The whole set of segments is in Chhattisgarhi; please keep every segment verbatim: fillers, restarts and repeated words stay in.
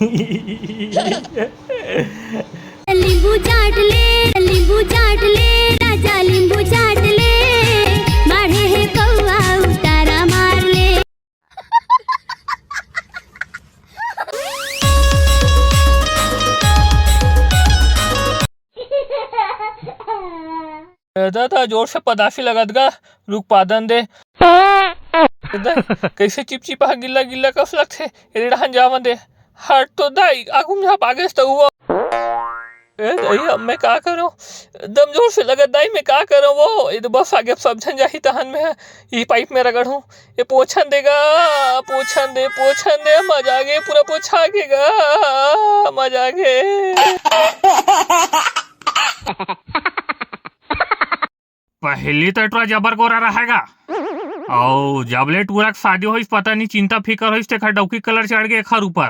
नींबू चाट ले, नींबू चाट ले, राजा नींबू चाट ले, माढ़े हे पौआ उतारा मार ले। ए दादा, जोर से पदासी लगत गा, रुक पादन दे। ए दा, कइसे चिपचिपा गिल्ला गिल्ला कस लगथे, एदे डहन जावन दे। हट तो दाई, आगू में झपा गेस त हुआ। ए दाई, अब मैं का करूं? दम जोर से लगत दाई, मैं का करूं वो? ये तो बस आगे, अब सब झन जाही तहन मैं ई पाइप में रगड़हूं। ये पोछन देगा, पोछन दे, पोछन दे, मजा आगे, पूरा पोछा गेगा, मजा आगे। पहली तो टुरा जबर गोरा रहेगा, अउ जब ले टुरा के शादी होइस, पता नहीं चिंता फिकर होइस, तेखर डौकी कलर चढ़ गे एखर ऊपर।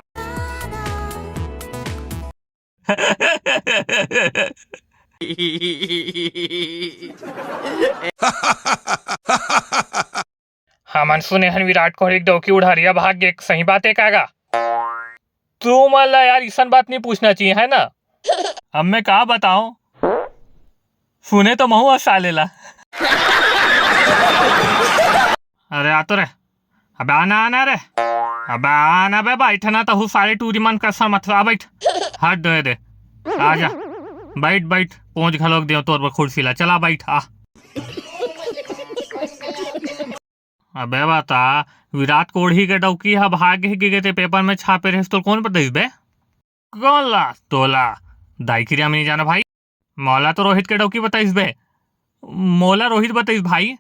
हमन सुने हन विराट कोहली के डौकी उड़हरिया भाग गे, सही बात हे का गा? तुमन ला यार इसन बात नहीं पूछना चाहिए है ना? अब मैं का बताऊं, सुने तो महू अस साले ला। अरे आ तो रे, अबे आना, आना रे, अबे आना बे, बैठ ना तहू सारे टूरी मन कस, मत आ, बैठ, हट दे दे, आ जा, बैठ बैठ, पोंछ घलोक देव तोर बर कुर्सी ला, चला बैठ आ। अबे बता, विराट कोहली के डौकी ह भाग गे, गे ते पेपर में छापे रहिस, तोला कोन बताइस बे? कोन ला? तोला? दाई किरिया मैं नहीं जाना भाई। मोला तो रोहित के डौकी बताइस बे। मोला रोहित बताइस भाई।